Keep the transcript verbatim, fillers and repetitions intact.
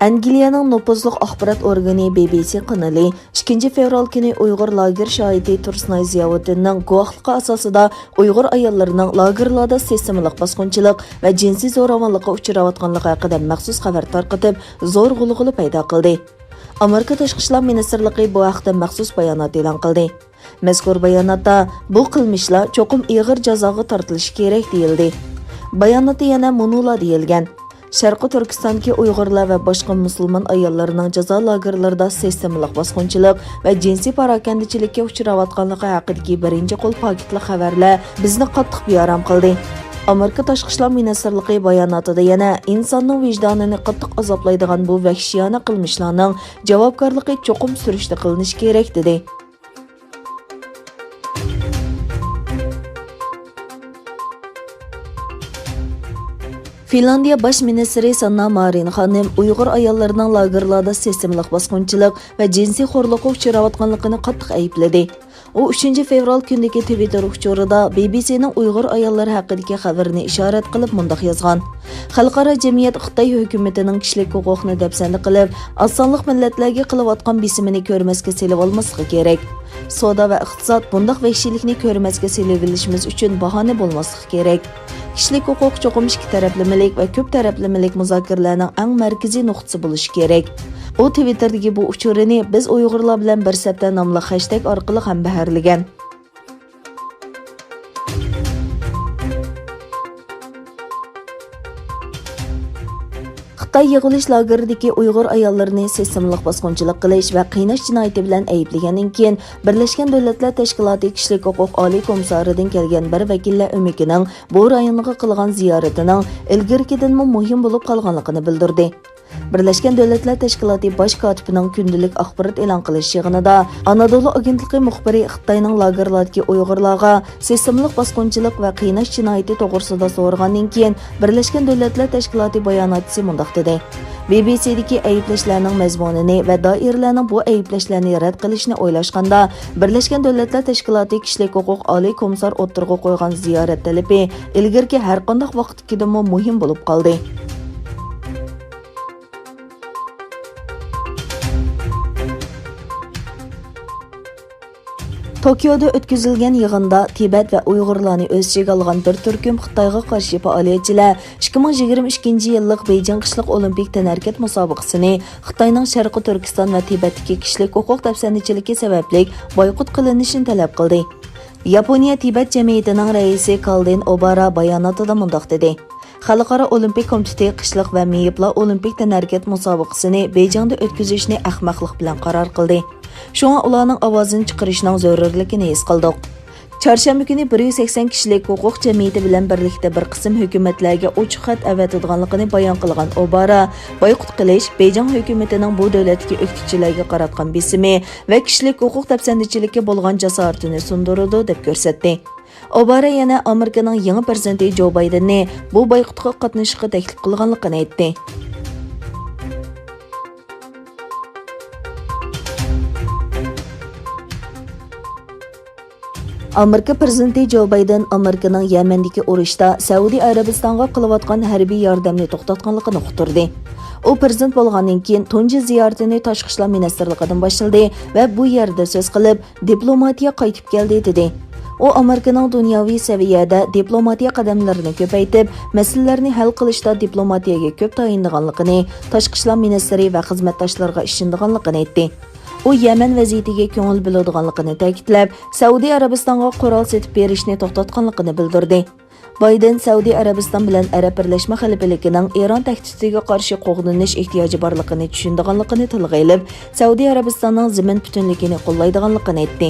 ئەنگلىيەنىڭ نوپۇزلۇق ئاخبارات ئورگىنى بى بى سى قانىلى ئىككىنچى فېۋرال كۈنى ئۇيغۇر لاگېر شاھىتى تۇرسۇنئاي زىياۋۇدىننىڭ گۇۋاھلىقى ئاساسىدا ئۇيغۇر ئاياللىرىنىڭ لاگېرلاردا سىستېمىلىق باسقۇنچىلىق ۋە جىنسىي زوراۋانلىققا ئۇچراۋاتقانلىقى ھەققىدە مەخسۇس خەۋەر تارقىتىپ، زور غۇلغۇلا پەيدا قىلدى. ئامېرىكا تاشقى ئىشلار مىنىستىرلىقى بۇ ھەقتە مەخسۇس بايانات ئېلان قىلدى. مەزكۇر باياناتتا، بۇ قىلمىشلار چوقۇم ئېغىر جازاغا تارتىلىشى كېرەك، دېيىلدى. باياناتتا يەنە مۇنۇلار دېيىلگەن: شەرقىي تۈركىستاندىكى ئۇيغۇرلار ۋە باشقا مۇسۇلمان ئاياللىرىنىڭ جازا لاگېرلىرىدا سىستېمىلىق باسقۇنچىلىق ۋە جىنسىي پاراكەندىچىلىككە ئۇچراۋاتقانلىقى ھەققىدىكى بىرىنچى قول پاكىتلىق خەۋەرلەر بىزنى قاتتىق بىئارام قىلدى. ئامېرىكا تاشقى ئىشلار مىنىستىرلىقى باياناتىدا يەنە ئىنساننىڭ ۋىجدانىنى قاتتىق ئازابلايدىغان بۇ ۋەھشىيانە قىلمىشلارنىڭ جاۋابكارلىقى چوقۇم سۈرۈشتە قىلىنىشى كېرەك، دېدى. فىنلاندىيە باش مىنىستىرى ساننا مارىن خانىم ئۇيغۇر ئاياللىرىنىڭ لاگېرلاردا سىستېمىلىق باسقۇنچىلىق ۋە جىنسىي خورلۇققا ئۇچراۋاتقانلىقىنى قاتتىق ئەيىبلىدى. ئۇ ئۈچىنچى فېۋرال كۈنىدىكى تىۋىتتېر ئۇچۇرىدا بى بى سىنىڭ ئۇيغۇر ئاياللىرى ھەققىدىكى خەۋىرىنى ئىشارەت قىلىپ مۇنداق يازغان: خەلقئارا جەمئىيەت خىتاي ھۆكۈمىتىنىڭ كىشىلىك ھوقۇقنى دەپسەندە قىلىپ، ئاز سانلىق مىللەتلەرگە قىلىۋاتقان بېسىمىنى كۆرمەسكە سېلىۋالماسلىقى كېرەك. سودا ۋە ئىقتىساد بۇنداق ۋەھشىيلىكنى كۆرمەسكە سېلىۋېلىشىمىز ئۈچۈن باھانە بولماسلىقى كېرەك. كىشىلىك ھوقۇق چوقۇم ئىككى تەرەپلىمىلىك ۋە كۆپ تەرەپلىمىلىك مۇزاكىرىلەرنىڭ ئەڭ مەركىزىي نۇقتىسى بولۇشى كېرەك. ئۇ تىۋىتتېردىكى بۇ ئۇچۇرىنى «بىز ئۇيغۇرلار بىلەن بىر سەپتە» ناملىق خەشتەگ ئارقىلىق ھەمبەھىرلىگەن. خىتاي يىغىۋېلىش لاگېرىدىكى ئۇيغۇر ئاياللىرىنى سىستېمىلىق باسقۇنچىلىق قىلىش ۋە قىيناش جىنايىتى بىلەن ئەيىبلىگەندىن كېيىن، بىرلەشكەن دۆلەتلەر تەشكىلاتى كىشىلىك ھوقۇق ئالىي كومىسسارىدىن كەلگەن بىر ۋەكىللەر ئۆمىكىنىڭ بۇ رايونغا قىلغان زىيارىتىنىڭ ئىلگىرىكىدىنمۇ مۇھىم بولۇپ قالغانلىقىنى بىلدۈردى. بىرلەشكەن دۆلەتلەر تەشكىلاتى باش كاتىپىنىڭ كۈندىلىك ئاخبارات ئېلان قىلىش يىغىنىدا ئانادولۇ ئاگېنتلىقى مۇخبىرى خىتاينىڭ لاگېرلاردىكى ئۇيغۇرلارغا سىستېمىلىق باسقۇنچىلىق ۋە قىيناش جىنايىتى توغرىسىدا سورىغاندىن كېيىن، بىرلەشكەن دۆلەتلەر تەشكىلاتى باياناتچىسى مۇنداق دېدى: بى بى سىدىكى ئەيىبلەشلەرنىڭ مەزمۇنىنى ۋە دائىرىلەرنىڭ بۇ ئەيىبلەشلەرنى رەت قىلىشىنى ئويلاشقاندا، بىرلەشكەن دۆلەتلەر تەشكىلاتى كىشىلىك ھوقۇق ئالىي كومىسسار ئوتتۇرىغا قويغان زىيارەت تەلىپى ئىلگىرىكى ھەرقانداق ۋاقىتتىكىدىنمۇ مۇھىم بولۇپ قالدى. توكيودا ئۆتكۈزۈلگەن يىغىندا تىبەت ۋە ئۇيغۇرلارنى ئۆز ئىچىگە ئالغان بىر تۈركۈم خىتايغا قارشى پائالىيەتچىلەر ئىككى مىڭ يىگىرمە ئىككىنچى يىللىق بېيجىڭ قىشلىق ئولىمپىك تەنھەرىكەت مۇسابىقىسىنى خىتاينىڭ شەرقىي تۈركىستان ۋە تىبەتتىكى كىشىلىك ھوقۇق دەپسەندىچىلىكى سەۋەبلىك بايقۇت قىلىنىشىنى تەلەپ قىلدى. ياپونىيە تىبەت جەمئىيىتىنىڭ رەئىسى كالدىن ئوبارا باياناتىدا مۇنداق دېدى: خەلقئارا ئولىمپىك كومىتېتى قىشلىق ۋە مېيىپلار ئولىمپىك تەنھەرىكەت مۇسابىقىسىنى بېيجىڭدا ئۆتكۈزۈشنى ئەخمەقلىق بىلەن قارار قىلدى. شۇڭا ئۇلارنىڭ ئاۋازىنى چىقىرىشنىڭ زۆرۈرلۈكىنى ھېس قىلدۇق. چارشەنبە كۈنى بىر يۈز سەكسەن كىشىلىك ھوقۇق جەمئىيىتى بىلەن بىرلىكتە بىر قىسىم ھۆكۈمەتلەرگە ئوچۇق خەت ئەۋەتىدىغانلىقىنى بايان قىلغان ئوبارا، بايقۇت قىلىش بېيجىڭ ھۆكۈمىتىنىڭ بۇ دۆلەتتىكى ئۆكتىچىلەرگە قاراتقان بېسىمى ۋە كىشىلىك ھوقۇق دەپسەندىچىلىككە بولغان جاسارىتىنى سۇندۇرىدۇ، دەپ كۆرسەتتى. ئوبارا يەنە ئامېرىكىنىڭ يېڭى پىرېزىدېنتى جو بايدېننى بۇ بايقۇتقا قاتنىشىشقا تەكلىپ قىلغانلىقىنى ئېيتتى. ئامېرىكا پىرېزىدېنتى جو بايدېن ئامېرىكىنىڭ يەمەندىكى ئۇرۇشتا سەئۇدى ئەرەبىستانغا قىلىۋاتقان ھەربىي ياردەمنى توختاتقانلىقىنى ئۇقتۇردى. ئۇ پىرېزىدېنت بولغاندىن كېيىن تۇنجى زىيارىتىنى تاشقى ئىشلار مىنىستىرلىقىدىن باشلىدى ۋە بۇ يەردە سۆز قىلىپ، دىپلوماتىيە قايتىپ كەلدى، دېدى. ئۇ ئامېرىكىنىڭ دۇنياۋى سەۋىيەدە دىپلوماتىيە قەدەملىرىنى كۆپەيتىپ، مەسىلىلەرنى ھەل قىلىشتا دىپلوماتىيەگە كۆپ تايىنىدىغانلىقىنى تاشقى ئىشلار مىنىستىرى ۋە خىزمەتداشلىرىغا ئىشىنىدىغانلىقىنى ئېيتتى. ئۇ يەمەن ۋەزىيىتىگە كۆڭۈل بۆلىدىغانلىقىنى تەكىتلەپ، سەئۇدى ئەرەبىستانغا قورال سېتىپ بېرىشنى توختاتقانلىقىنى بىلدۈردى. بايدېن سەئۇدى ئەرەبىستان بىلەن ئەرەب بىرلەشمە خەلىپىلىكىنىڭ ئىران تەھدىتىگە قارشى قوغدىنىش ئېھتىياجى بارلىقىنى چۈشىنىدىغانلىقىنى تىلغا ئېلىپ، سەئۇدى ئەرەبىستاننىڭ زېمىن پۈتۈنلۈكىنى قوللايدىغانلىقىنى ئېيتتى.